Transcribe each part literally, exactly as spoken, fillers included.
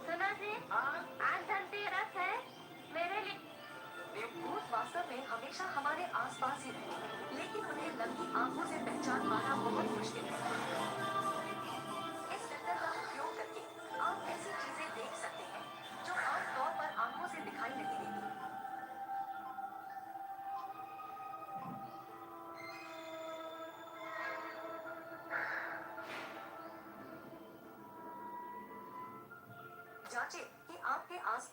सुना है, आज धनतेरस है, मेरे लिए। भूत वास्तव में हमेशा हमारे आसपास ही रहते हैं, लेकिन उन्हें नंगी आंखों से पहचान पाना बहुत मुश्किल है। इस फिल्टर का उपयोग करके आप ऐसी चीजें देख सकते हैं जो आमतौर पर आंखों से दिखाई नहीं देती। जांचें कि आपके आस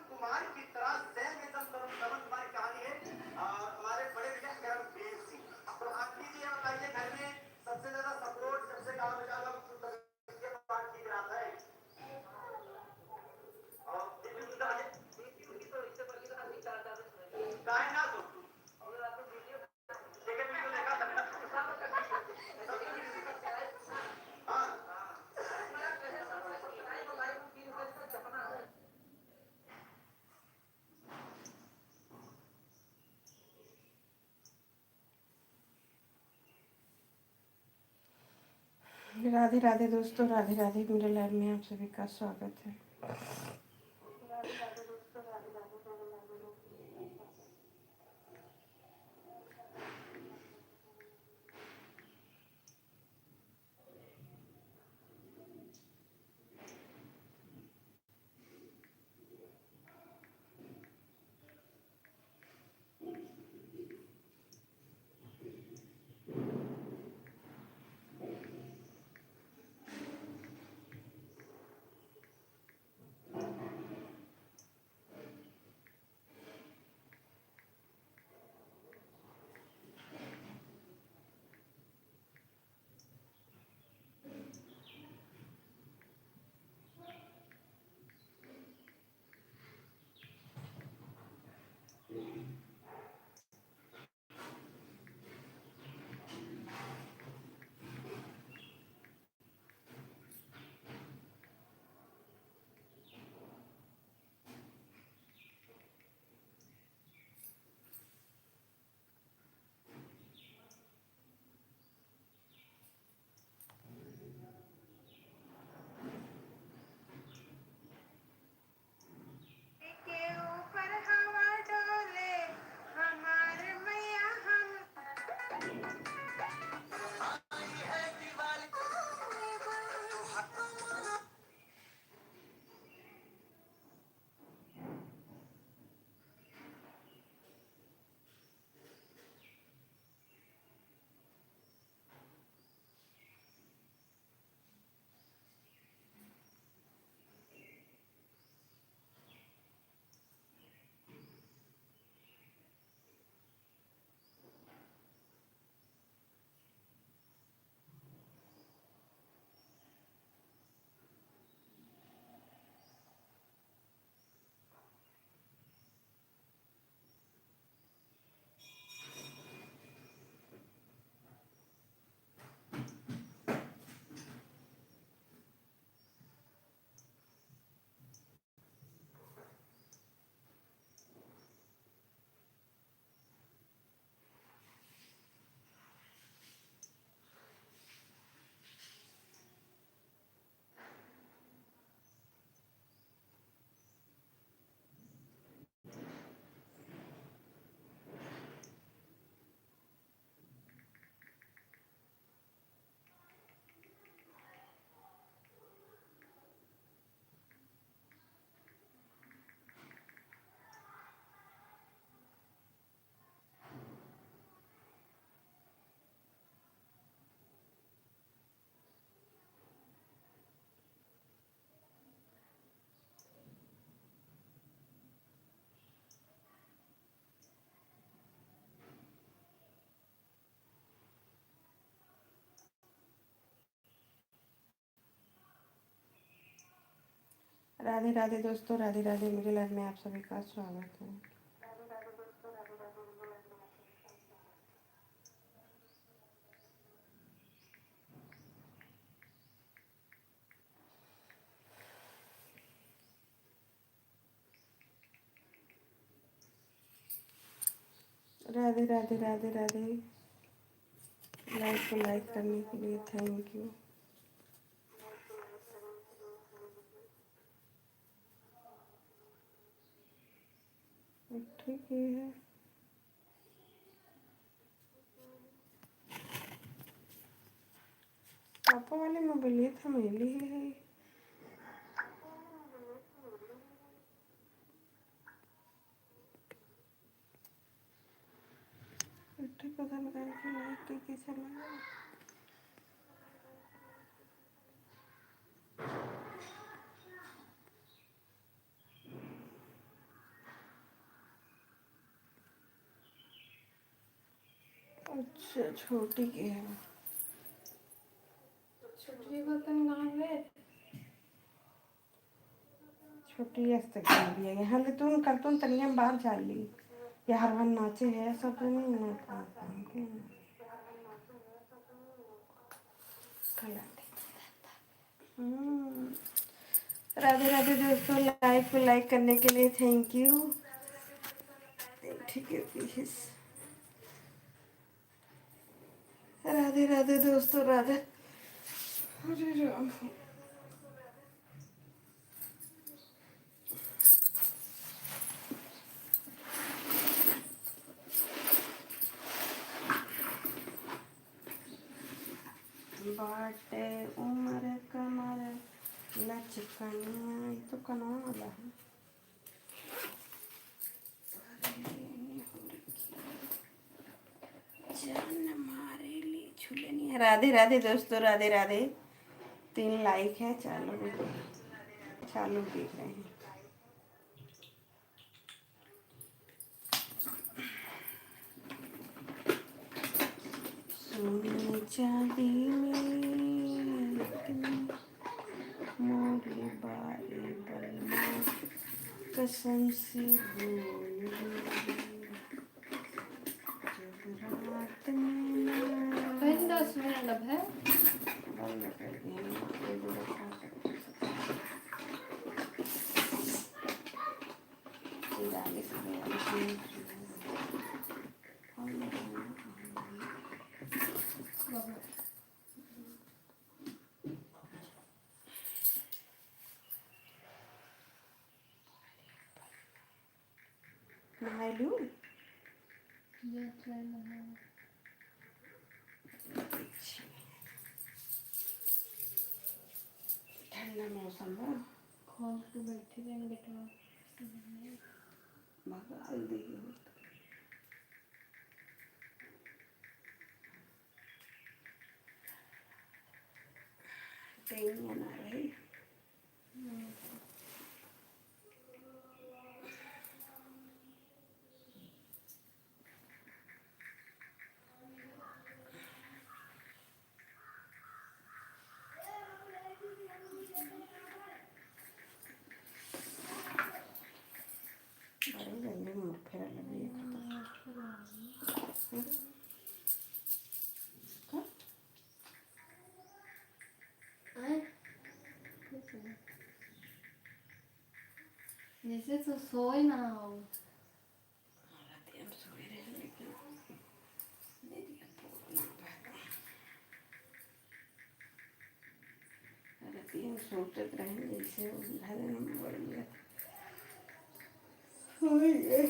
कुमार की तरह same एकदम तरुण तरुण तुम्हारी कहानी है। और हमारे बड़े भैया करमवीर सिंह, तो आप भी ये बताइए, घर में सबसे ज्यादा सपोर्ट, सबसे गाँव में ज्यादा राधे राधे दोस्तों, राधे राधे। मेरे लाइव में आप सभी का स्वागत है। राधे राधे दोस्तों, राधे राधे। मेरे लाइव में आप सभी का स्वागत है। राधे राधे, राधे राधे। लाइव को लाइक करने के लिए थैंक यू। ठीक ही है। पापा वाले मोबाइल ये था, मेरे लिए है। इतने पता लगा कि लाइट के कैसे लगा। अच्छा, छोटी के है। छोटी बर्तन कहाँ गए? छोटी आज तक नहीं दिया। यहाँ ले तुम कर तुम तनिया बाहर जा ली। यार, वन नाचे है, सब नहीं ना काम, काम के। कल आते। हम्म। राधे राधे दोस्तों, लाइव को लाइक करने के लिए थैंक यू। ठीक है, प्लीज। राधे राधे दोस्तों, राधे। अरे राम। बाटे उमर कमर लचकनिया, ई तो कनवा वाला है। जान मारे ले झुलनिया। राधे राधे दोस्तों, राधे राधे। तीन लाइक है, चार लोग, चार लोग देख रहे हैं। सोने चांदी में इतनी मोरे बाए बलमा, कसम से बोल दे। जब रात में ना बहन, दस मिनट अब है। बंद कर दिया, ये दो रखा कर। ये डाले से बयालीस मिनट। नहाए लू? ठंडा मौसम बा। खोल के बैठी रहेंगे बेटवा। भगा देगी। टेंगन आ रही। अरे, गंदे मुंह फेरा लगी है। का? आए? जैसे तो सोए ना हो। रात हम सोए रहे, लेकिन मेरी अब पूरा ना पाएगा। रात हम सोचत रहे, जैसे वो घर में बढ़िया था। सोए गए।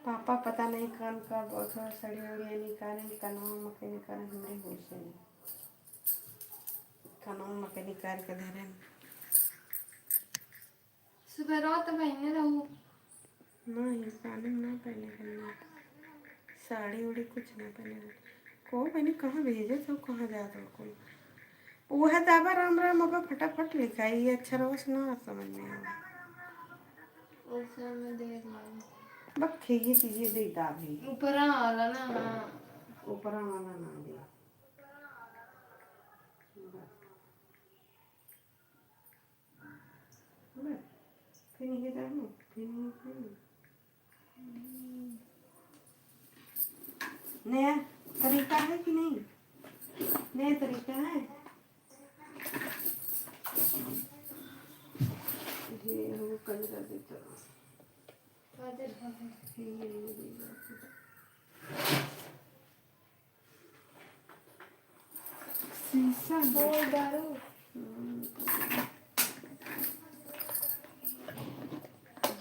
पापा पता नहीं कौन का बहुत साड़ी उड़िया निकाले, कनवा मके निकाले, हमरे होश नहीं। कनवा मके निकाल के धरे। सुबह रात पहने रहू। नहीं, कानून ना पहने रहनी। साड़ी उड़ी कुछ ना पहने रहनी। को बनी कहाँ भेजे तो कहाँ जात हो कोई। वह दाबा राम राम अब फटाफट लिखाई, ये अक्षरवा से ना समझ में आवा। बक ये चीजें दे दाबी। ऊपरा वाला ना, हाँ। ऊपरा वाला ना दे। बस। नहीं है, जानो, फिर नहीं है। नया तरीका है कि नहीं? नया तरीका है। ये हमको कलर देता। शीशा है। वो दारू। हम्म।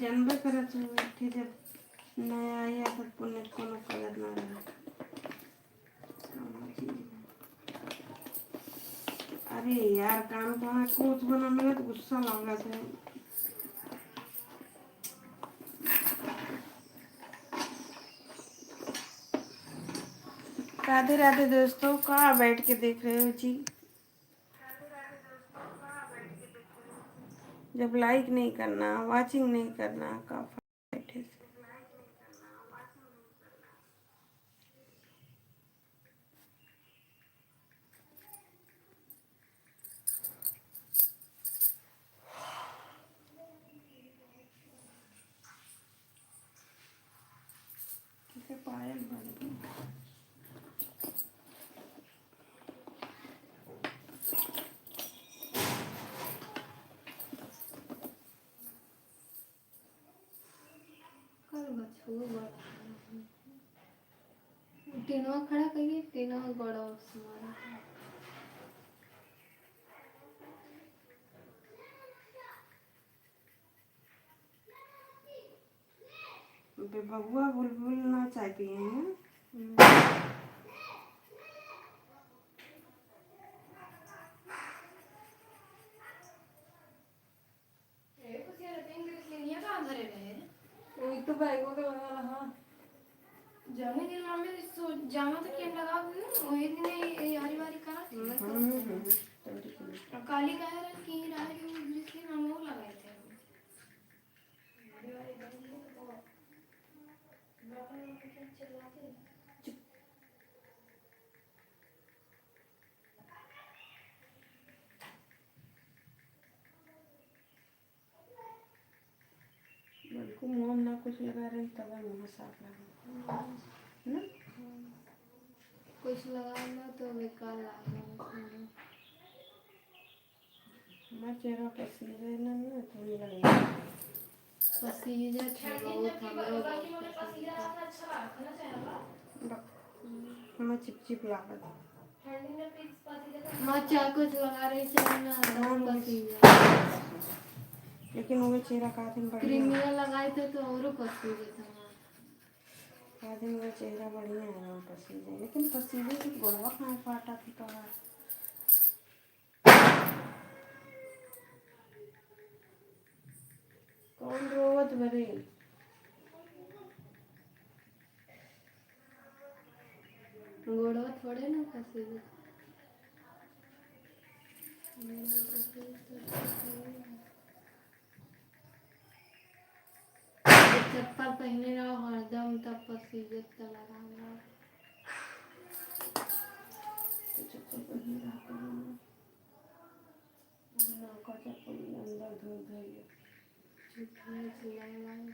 जानबे करत हूँ, एक ठे जब नया आया तब पुण्य कोनो कदर ना रहे। अरे यार, काम कहाँ कुछ बना मिला तो गुस्सा लगा था। राधे राधे दोस्तों, कहाँ बैठ के देख रहे हो जी? जब लाइक नहीं करना, वॉचिंग नहीं करना, का बैठे से। किसे पायल बन गई। कल बछुओ बड़ा। टीनवा खड़ा करिए, टीनवा बड़ा उसमें। बे बबुआ बुलबुल ना चाय पिए हैं। हम्म। ए, कुछ ये रतिन के किनिया कहाँ धरे रहे? वही तो बैगवा के लगा रहा। जौने दिन मम्मी सो-, जामा तो केन लगा दे, वही दिन ये, ये हरी वारी करा थी। हम्म, हम्म, हम्म। तब ठीक है। और काली कह रहे कि रात के उधर से हम वो लगाए थे। हरी वारी बन गई तो बाप रे, बाप रे, चिल्लाते। चुप। बल्कि मुँह में ना कुछ लगा रही, तब मुँह साफ लगे। ना? कुछ लगा लो तो बेकार लगे। हमार चेहरा पसीजे ना, ना, तो नहीं लगे। पसीजत है बहुत, हमरो बहुत पसीजत है। बक, हमें चिपचिप लागत। मैं चाहे कुछ लगा रही, चाहे ना, हाँ, तब पसीजत। लेकिन वो चेहरा का दिन बढ़िया। क्रीम लगाई थे तो औरो पसीजत है। का दिन वो चेहरा बढ़िया है, ना पसीजे। लेकिन पसीजे से गोड़वा कहाँ फाटा थी तोहार? कौन रोवत बरे? गोड़वा थोड़े ना पसीजे। चप्पल पहने रहो हरदम, तब पसीजत चला रहा। तो चप्पल पहने रहा करो ना। ना, का चप्पल अंदर धो धो ले। चुप, नहीं चिल्लाए वाले।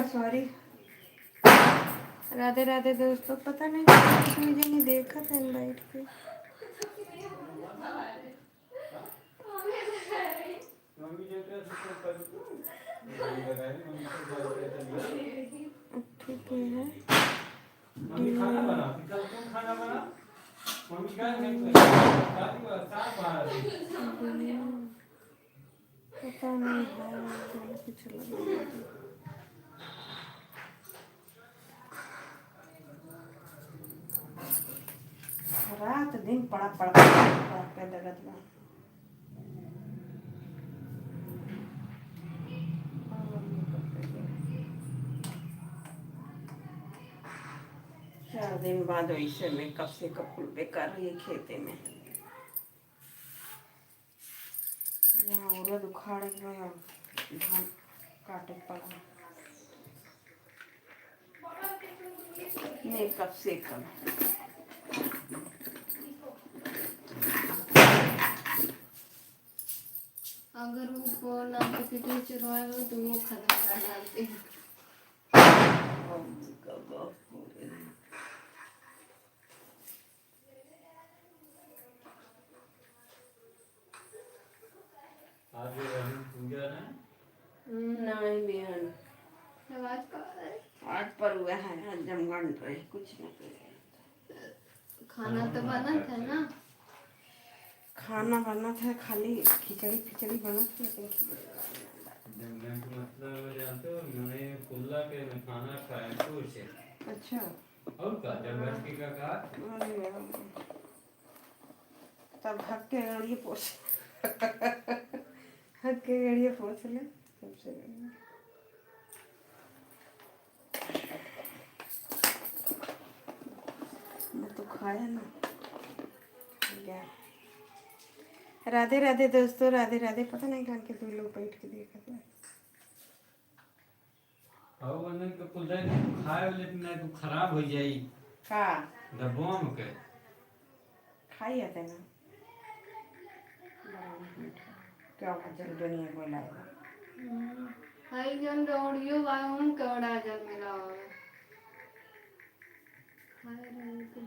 सॉरी। राधे राधे दोस्तों, पता नहीं मुझे नहीं देखा था इनवाइट पे। ठीक है। पता नहीं है, कुछ लगा। रात दिन पड़ा, पड़ा, पड़ा, पड़ा के दगत बा। चार दिन बाद वैसे में कब से कब कुल बेकार रही खेते में। यहाँ उरद उखाड़े के बा, धान काटे के पड़ा। मेकअप से कम। अगर वो फोन ना पे कितने चुरवाए हो तो वो खत्म कर डालते हैं। आज ये रहन पूजा ना? हम्म। नहीं बिहान। तो आज का है? आज पर हुआ है, आज जमगंड रहे, कुछ नहीं करे। खाना तो बनत है ना? खाना बनत है, खाली खिचड़ी, खिचड़ी बनत है, लेकिन खिचड़ी जमगंड के मतलब जानते हो, मैंने कुल्ला के में खाना खाया, कुछ। अच्छा। और का, जमगंड की का कहा? अरे यार। तब हक के गड़िए पोछ। हक के गड़िए पोछ ले, सबसे बढ़िया। मैं तो खाया ना। क्या? राधे राधे दोस्तों, राधे राधे। पता नहीं कहाँ के दो लोग बैठ के देखत हैं। अउ ओने के कुल दे दे, तू खाए वाले के ना, तू खराब हो जाई। का? डब्बा में के। खाई आते ना। बड़ा मीठा। क्या हुआ, जल बनिए बोला है। हम्म। हाई जन दौड़ियो बा, उन केवड़ा जल मिला होगा। खाए रहे तो।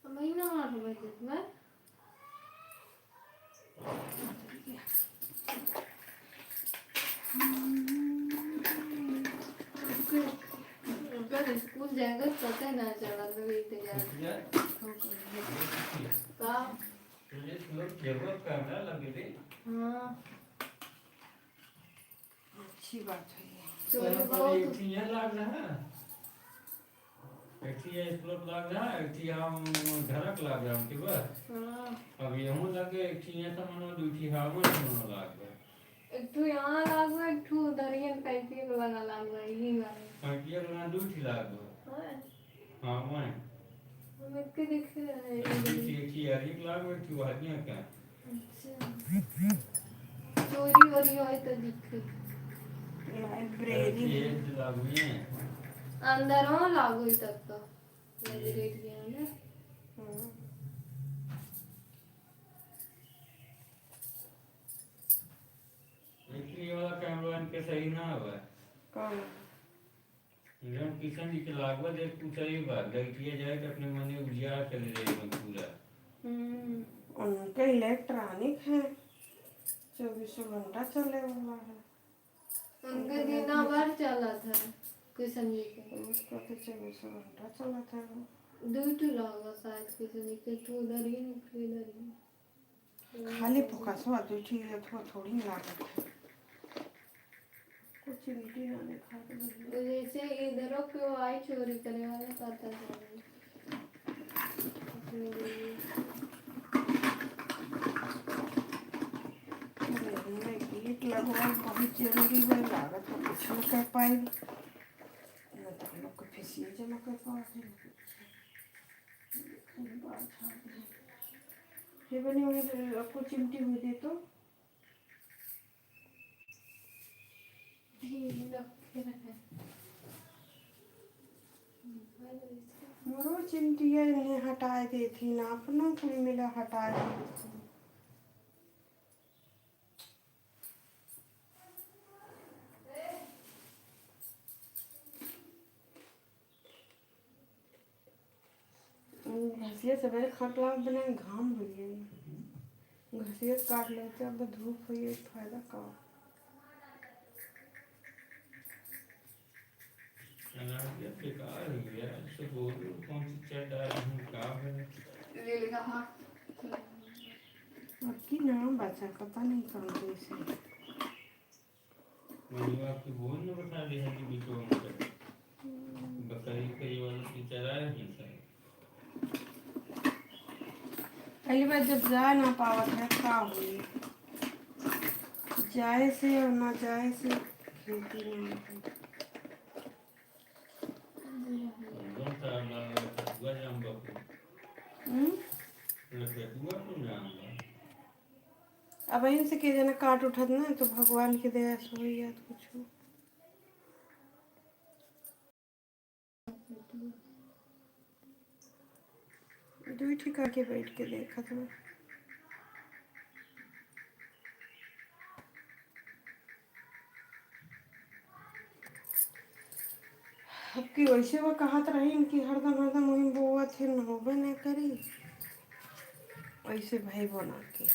महीना आठ बजे में। अगर स्कूल जाएगा तो पता ही ना चला, तो वही तैयार। का? हाँ। अच्छी बात है ये। चोरी बहुत। एक ठिया लाग रहा है, एक ठिया स्कूल लाग रहा है, एक ठिया हम घरक लाग रहा हूँ, ठीक बा? हाँ। अब यहूँ लगे एक ठिया तो मनो, दू ठिया हमर मनो लाग रहा। एक ठो यहाँ लाग रहा, एक ठो उधर ही पैंतीस लगा लाग रहा, यही वाला। पैंतीस लगा दू ठी लाग रहा। हाँ। हाँ, वहीं। हम एक के देखे रहे। एक ही, एक ही यार, एक लाख में तू आदमी है क्या? अच्छा। चोरी वोरी होए तो दिखे। लाइब्रेरी। एक ही लागू है। अंदर हो लागू ही तब तो। लाइब्रेरी के अंदर। हाँ। एक ही वाला कैमरा इनके सही ना हुआ है। कौन? जब किशन जी के लागल, देख, तू सही बा, लइटिया जाए तो अपने मने उजियार चले जाए एकदम पूरा। हम्म, उनके इलेक्ट्रॉनिक है, चउबीसों घंटा चले वाला है। उनके दिना भर चलत है, किशन जी के। उसका तो चउबीसों घंटा चलत है वो। दू ठो लागल शायद किशन जी के, एक ठो उधर ही, एक ठो इधर ही। खाली फोकसवा दू ठी अथवा थोड़ी ना लागत है। कुछ चिमटी ना देखात है। जैसे इधरो के आई चोरी करे वाला पता चले। अरे, हमरे गेट लगवाल बहुत जरूरी बा, लागत है कुछ न कर पाई। ना तो हम लोग को फीसिए जमा कर पाए। ये बने हुए, आपको चिमटी हुई दे तो। मोरो चिमटिया इन्हें हटाए देती ना, अपनो कुल मिला हटाए देती। घसिया सबेरे खट लागत बने, घाम हो गया। घसिया काट लेते, अब धूप हो गई, फायदा का? अनाज बेकार हो गया, इससे बोलो कौन सी चट डाली हूँ, क्या है? ले लेगा, हाँ। अब की नाम बचा, पता नहीं कौन कैसे। मनुआ के बोल न बता दे है कि बिचवा में चल। बकरी के ये वाला की चराए नहीं सर। पहली बार जब जा ना पावत है, का होई? जाए से और ना जाए से खेती ना होती। एकदम सारा बाल लटकतुआ जाम बापू। हम्म? लटकतुआ तो जाम बा। अब इनसे के जना काट उठत ना, तो भगवान के दया से होई जात कुछ। दुई ठे करके बैठ के देखत बा। अब की वैसे वो कहत रहीन कि हरदम, हरदम वही बोवत है, न होबे न करी। वैसे भाई बना के।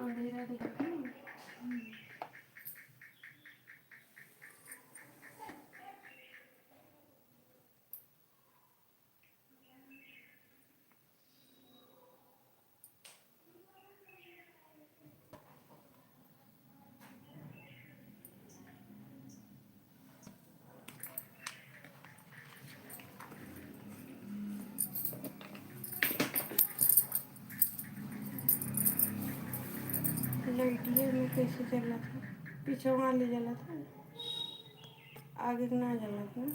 अंधेरा दिखत है। लाइटिया में कैसे जलत है? पीछे वहाँ ले जलत है, आगे के ना जलत ना।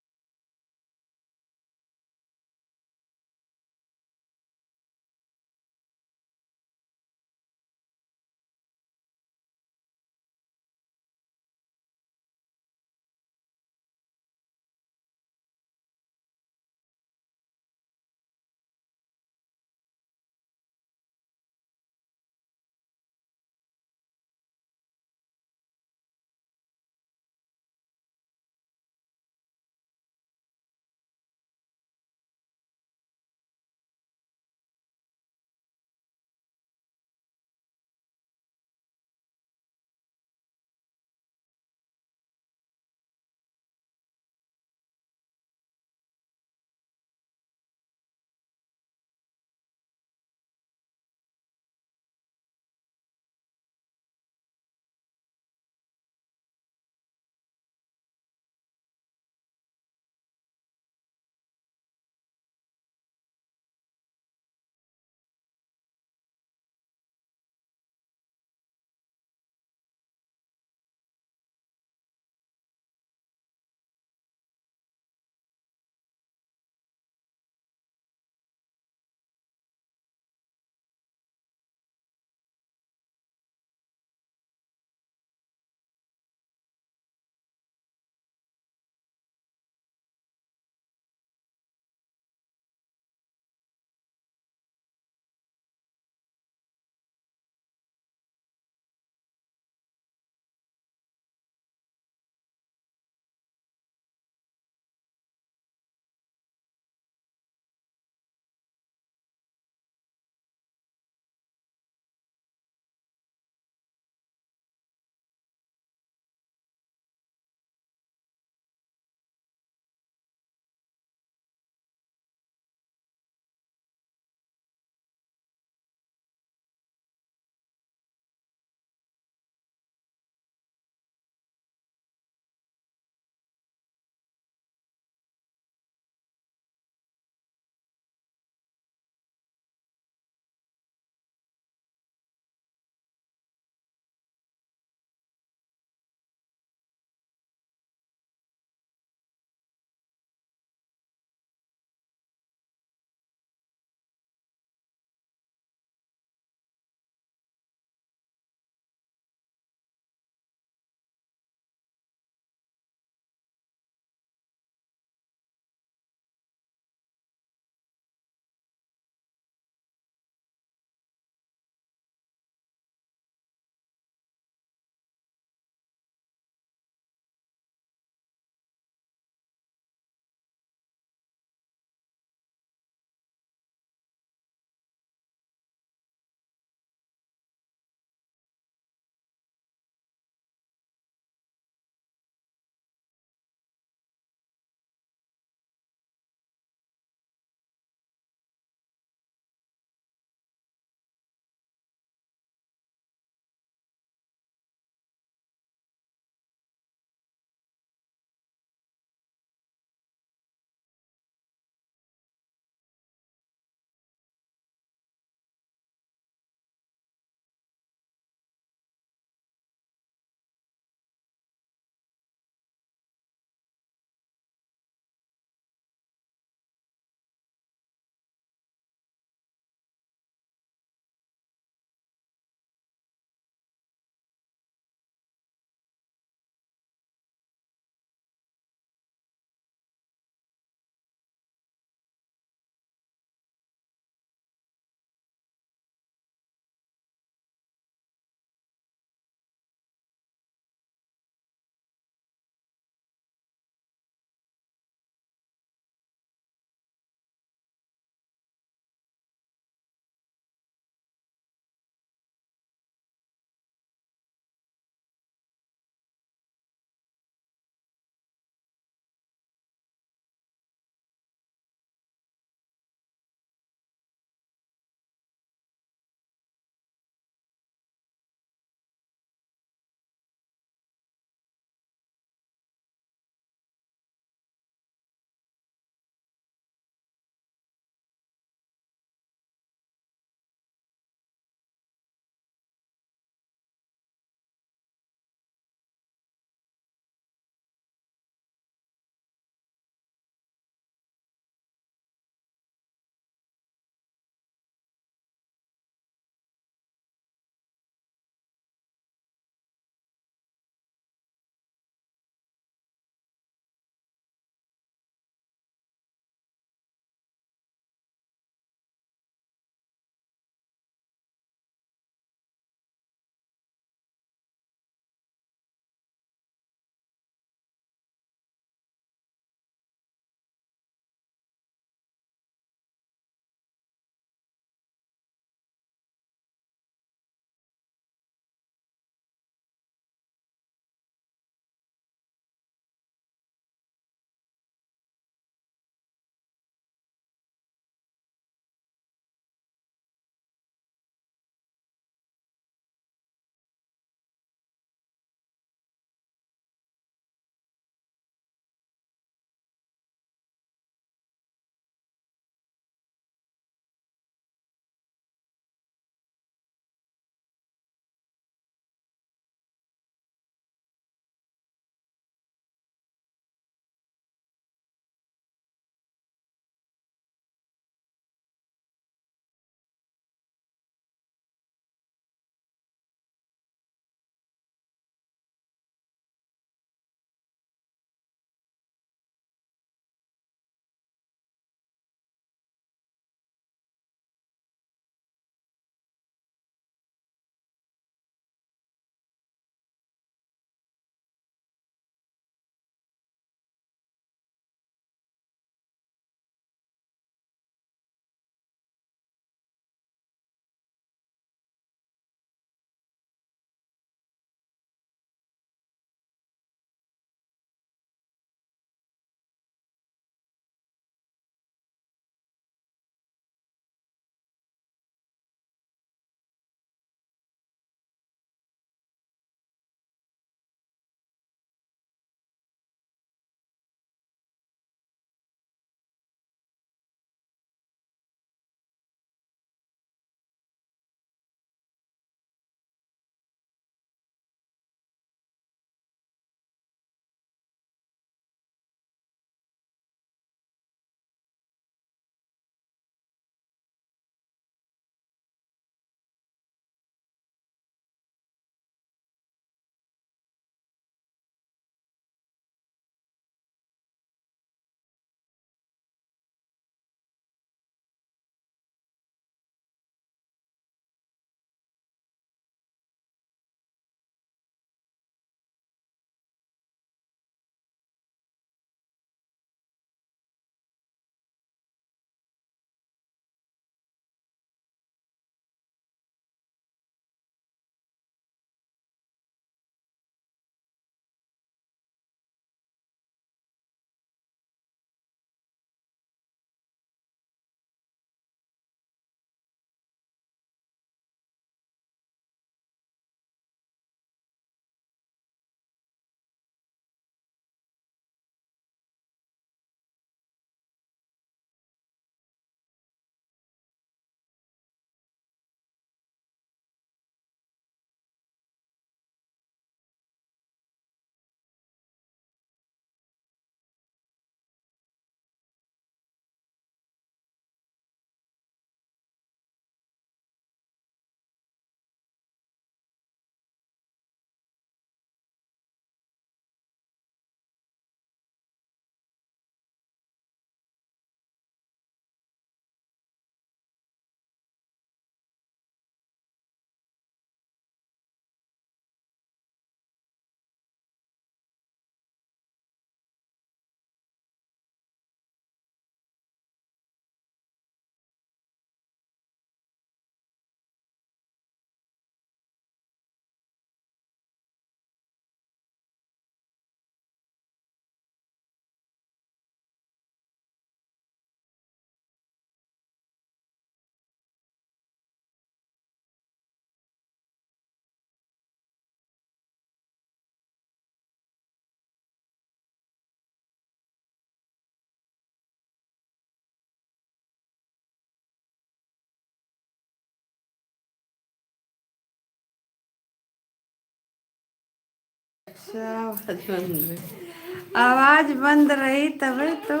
अच्छा, आवाज बंद रही। आवाज बंद रही तबे तो।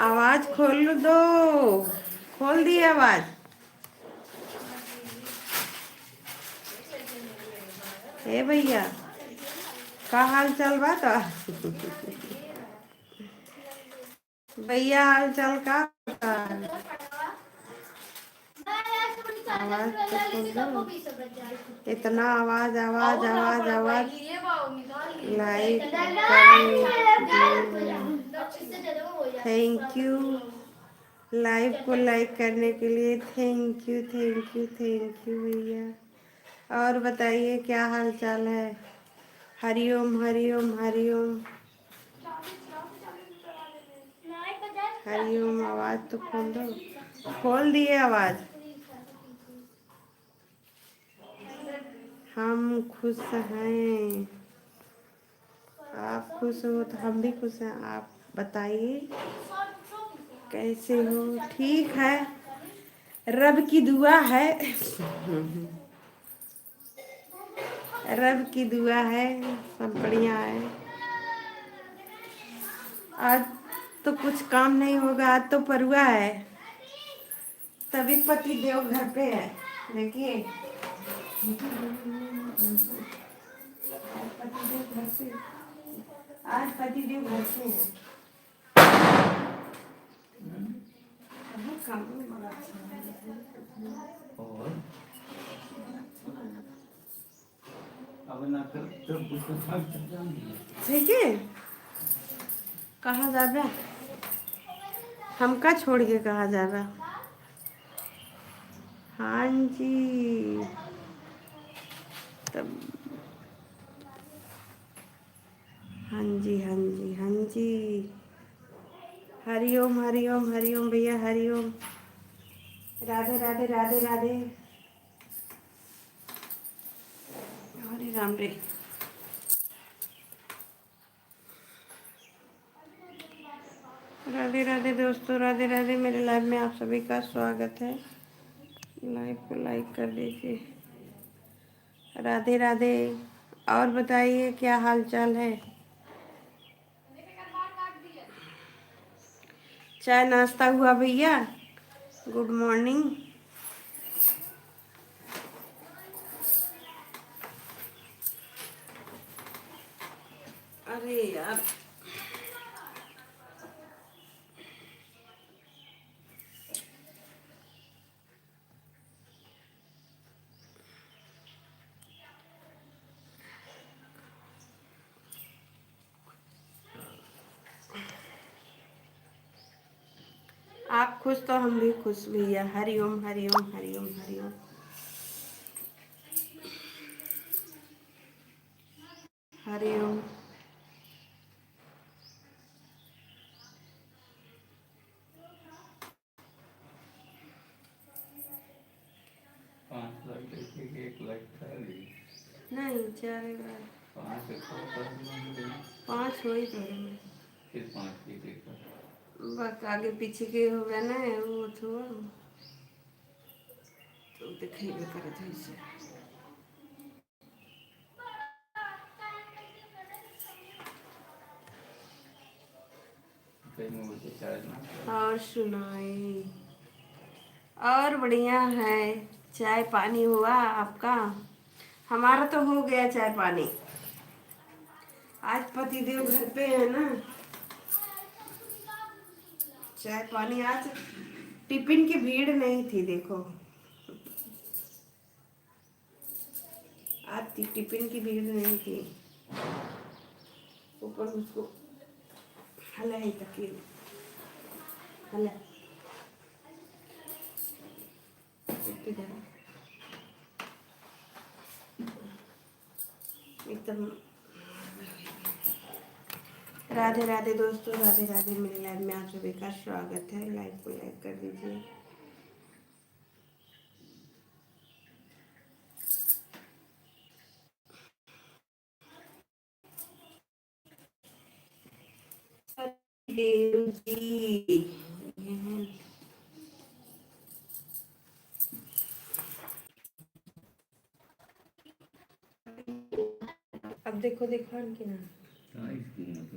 आवाज खोल दो, खोल दिए आवाज। ए भैया, का हाल चाल बा तो? भैया, हाल चाल का बा? आवाज तो खोल दो। इतना आवाज, आवाज, आवाज, आवाज। Like करें। Thank you। Live को like करने के लिए thank you, thank you, thank you भैया। और बताइए, क्या हाल चाल है? हरिओम, हरिओम, हरिओम। हरिओम, आवाज तो खोल दो। खोल दिए आवाज। हम खुश हैं। आप खुश हो तो हम भी खुश हैं। आप बताइए, कैसे हो? ठीक है, रब की दुआ है। रब की दुआ है, सब बढ़िया है। आज तो कुछ काम नहीं होगा, आज तो परुआ है, तभी पति देव घर पे है। देखिए, आज पति देव घर पे, आज पति देव घर पे है। और अब ना कर, जब उसको भाग तक जाएंगे। ठीक है, कहाँ जाबे? हमका छोड़ के कहाँ जाबे? हाँ जी, तब हाँ जी, हाँ जी, हाँ जी। हरिओम, हरिओम, हरिओम भैया, हरिओम। राधे, राधे, राधे, राधे। हरे राम रे। राधे, राधे दोस्तों, राधे, राधे। मेरे live में आप सभी का स्वागत है। Live को like कर दीजिए। राधे राधे। और बताइए, क्या हाल चाल है? चाय नाश्ता हुआ भैया? Good morning। अरे यार, आप खुश तो हम भी खुश भैया। हरिओम, हरिओम, हरिओम, हरिओम। हरिओम। पाँच लाख देखे कि एक लाख खा ली। नहीं, चार बार। पाँच एक और कर ली। पाँच होई तो रहे। फिर पाँच की देखा। बस आगे पीछे के हो गया ना, वो तो तो देखेबे करत है इसे। और सुनाई, और बढ़िया है। चाय पानी हुआ आपका? हमारा तो हो गया चाय पानी। आज पतिदेव घर पे है ना, चाय पानी आज टिफिन की भीड़ नहीं थी। देखो, आज ति-, टिफिन की भीड़ नहीं थी। ऊपर उसको हला है तकिए, हला। इधर। एकदम। राधे राधे दोस्तों, राधे राधे। मेरे live में आप सभी का स्वागत है। Live को like कर दीजिए। देव जी। अब देखो, देखो, आन की ना। हाँ, इसकी ना तो।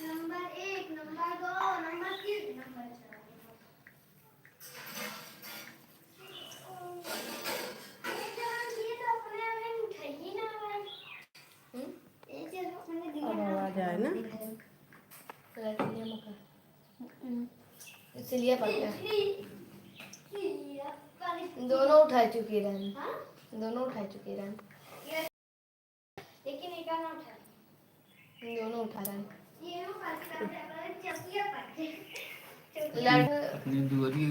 नंबर एक, नंबर दो, नंबर तीन, नंबर चार। ये तो, ये तो अपने आप में उठाइए ना भाई। हम्म? ये तो अपने दिमाग अब आवाज आए ना। तो इसलिए मका। हम्म। इसलिए पकड़ा। दोनों उठा चुके रहन। हाँ? दोनों उठा चुके रहन। लेकिन एका ना उठा। दोनों उठा रहन। ये ना पास का उठा, पर चकिया पकड़े। लड़- अपने दुआरी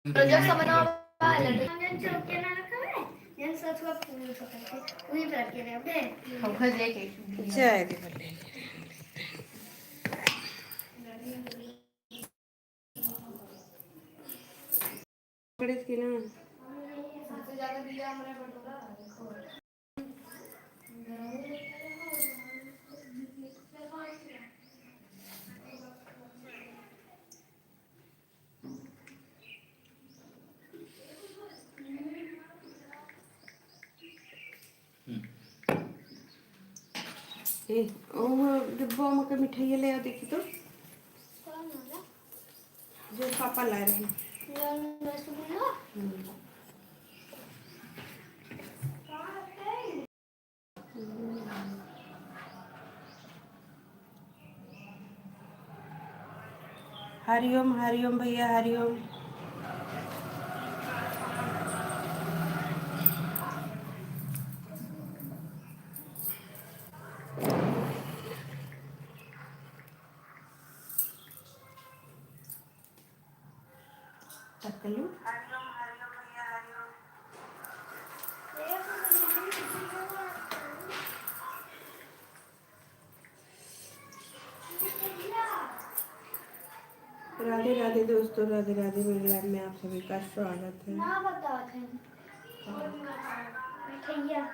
तो जब समझ में आवे, लड़- हम जन चौके ना रखा है, जन सतुआ फूल पकड़ के, वहीं पर रख के रहे, बे। हम घर लेके। जय देव। बड़े के ना। ए, ओ डिब्बा में के मिठाई ले आ, देखी तो। कौन वाला? जो पापा लाए रहे। रसगुल्ला? हम्म। हरिओम, हरिओम भैया, हरिओम। तकलू। राधे राधे दोस्तों, राधे राधे। मेरे live में आप सभी का स्वागत है। ना बताओ थे। मिठैया।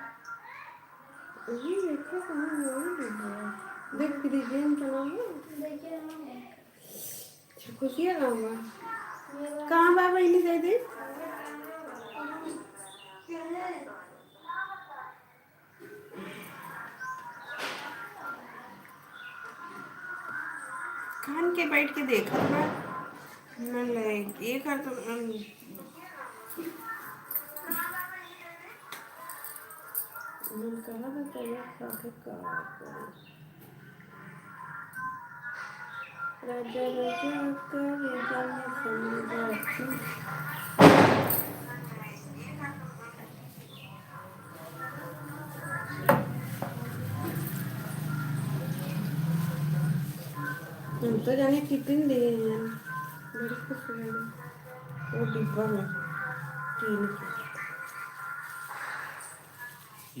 अरे, देखो, कहाँ गई है? देख, दीदी, हम तो ना है। देखिए, ना है। अच्छा, खुशियाँ कहाँ बा? कहाँ बा बहिनी, दे दे। कान के बैठ के देखत बा। मन लगे, ये कर तो, अम, मन कहा था, तैयार साथे का करी। राजा, राजा, करे जाने समझा तू। हम तो जाने टिफिन दिए हैं, बड़ी खुश हो गई। वो डिब्बा में टीन के।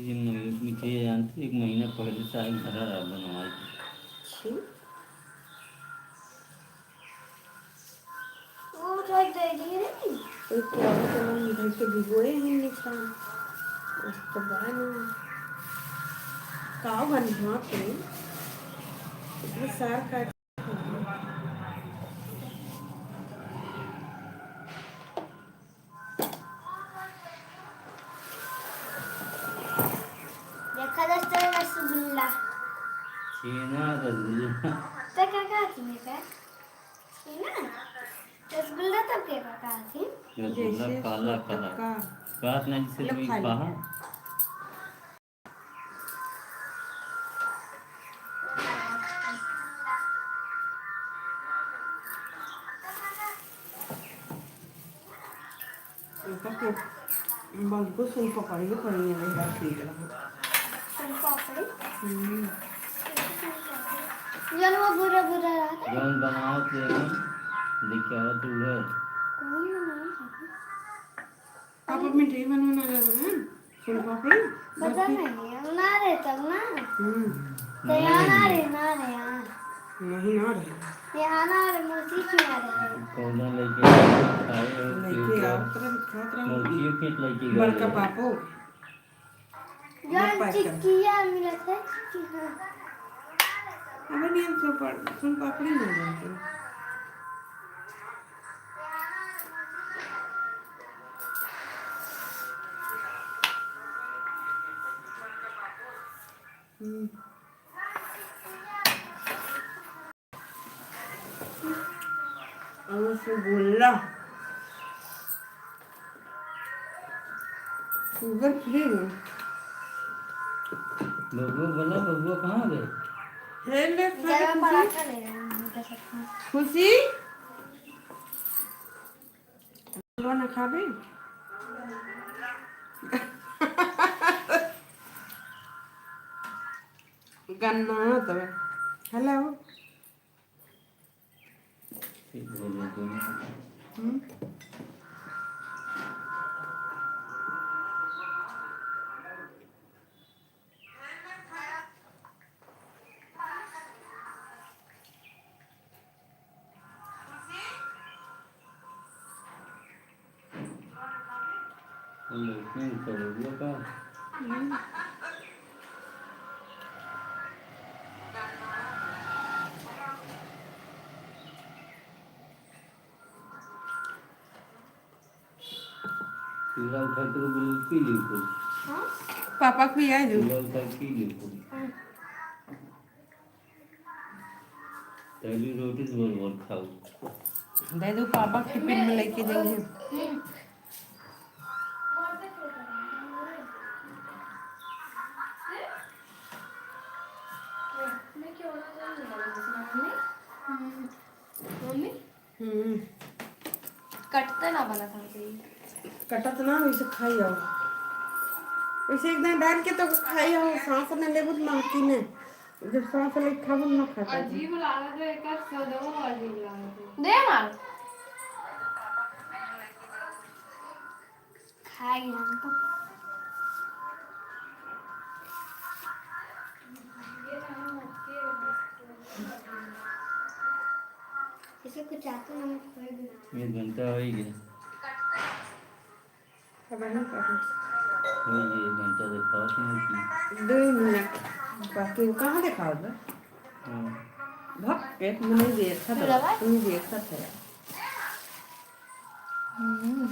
ये मम्मी मिठाई जानती, एक महीना पहले साग धरा रहा बनवाई। छी। वो उठा के दे दिए रे। एक तो अभी तो हम घर के भिगोए हैं निशान। अब तो बड़ा ना। काव बन हुआ पे। इतने सार का देखा दोस्तों, रसगुल्ला। छेना रसगुल्ला। तो का कहती है का? छेना? रसगुल्ला तो के का कहती? रसगुल्ला जैसे काला, काला। सोटका। बात नहीं, जैसे लो, तुम खा लो। कहा? एकर के बंकु सोन पापड़ी के पनीर में डाल के रहो। सोन पापड़ी? हम्म। यार, वो भूरा भूरा रहता है। जौन बनावत है, लेके आवत है उधर। कौन बनावत है? आप अपने ढेर बनवाना रहता है, सोन पापड़ी, बता बर्फी। नहीं, हम ना रहे तब ना। हम्म। तो यहाँ ना रहे, ना रहे, यहाँ। नहीं, ना रहे। यहाँ ना रहे, मौसी की ना रहे। पौधा लेके आओ, खाए और लेके आओ, आओ। तुरंत खात रहो। मौसी के लेके गए। बड़का पापो। यार, बहुत पास कर। चिक्किया मिलत है, चिक्की, हाँ। अबे नहीं, हम सोन पा-, सोन पापड़ी नहीं बनते। हम्म। और रसगुल्ला। शुगर फ्री में। बबुआ बोला, बबुआ कहाँ गए? हे ले, खा ले, गरम खुशी। पराठा ले रहे हैं, उनके साथ में। खुशी? हलवा ना खाबे? गन्ना है तब। हेलो। हम्म। चूड़ा उठा के बोले, "पी लियो कुछ।" हाँ? पापा को ही आए जो। चूड़ा उठा के पी लियो कुछ। हाँ। तली रोटी से बोल बोल खाओ। दे दो, पापा टिफिन में लेके जाएंगे। हम्म। मम्मी? हम्म। कटते ना बना था सही। कटत ना, वैसे खाई आओ। वैसे एक दाना डाल के तो खाई आओ, सांस में लेबू तो महकी ने। जब सांस ले खाबू ना खाता। अजीब लागत है, एकर सदो अजीब लागत है। दे मार। खाई हम तो। इसे कुछ आता ना, मैं खोल दूँ। एक घंटा हो ही गया। अब नहीं करना। हो गया, एक घंटा दिखाओ तुम की। दो मिनट बाकी, वो कहाँ दिखाओ बे? हाँ। भक के, मैं नहीं देख सकता। फिर आवाज? तुम देख सकते हो। हम्म।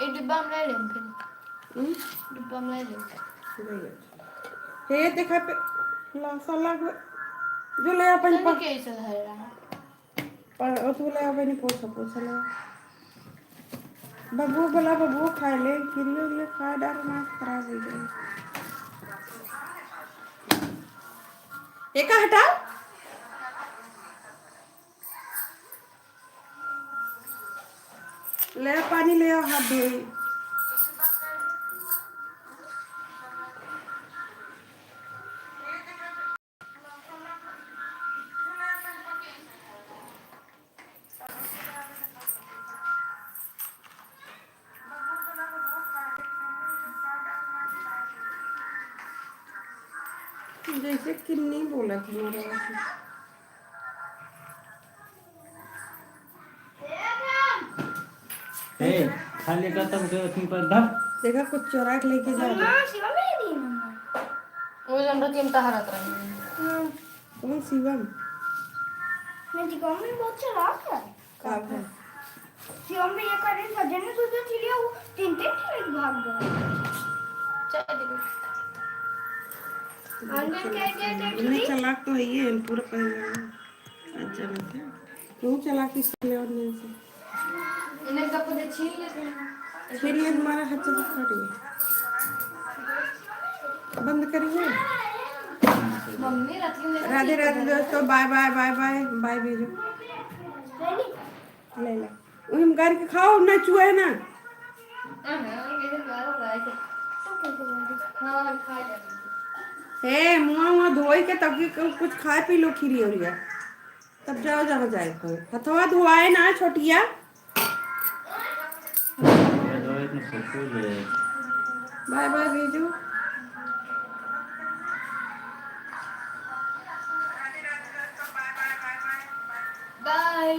एक डिब्बा हम ले लेंगे फिर। हम्म? डिब्बा हम ले लेंगे। ले ले। हे देखा पे लासा लग जो ले अपन तनी पा- कैसे है रहा? पर ओ तू ले अपन पोछा, पोछा ले। बबुआ बोला, बबुआ खाए ले, किरियो ले खाए डाल, नाक खराब हो जाए। एका हटाओ। ले पानी ले आओ, हाथ धोई। जैसे किन्नी बोलत हमारा। ए, खा लेगा तब उठे, अथी पर धर। देखा, कुछ चोरा के लेके जा। मम्मा, शिवम ने दी मम्मा। वो जन रतियम तहरत रही। हाँ। कौन शिवम? मैं जी, मम्मी बहुत चालाक है। का है? शिवम भी ये करे, सजन ने दूसरा चिड़िया, वो तीन तीन चिड़िया भाग गया। चल दीदी। आंगन के, के, के, इन्हें के, चालाक तो है ये, पूरा पहले। अच्छा, अच्छा। तू चला के इसको ले और नहीं से। इन्हें सब कुछ छीन लेते हैं। छीन ले, तुम्हारा हाथ से फट गया। बंद करिए। मम्मी रात में राधे राधे दोस्तों, bye bye, bye bye, bye भेजो। ले ला। वही हम गार के खाओ ना, चुआ है ना। हाँ, हाँ, ये तो बार बार आए थे। हाँ, खा जाएंगे। ए, मुँह, मुँह धोई के तब की कुछ खाए पी लो खीरी उरिया। तब जाओ जहाँ जाए खाओ। हथवा धोआए ना छोटिया। बाय बाय जीजू। बाय।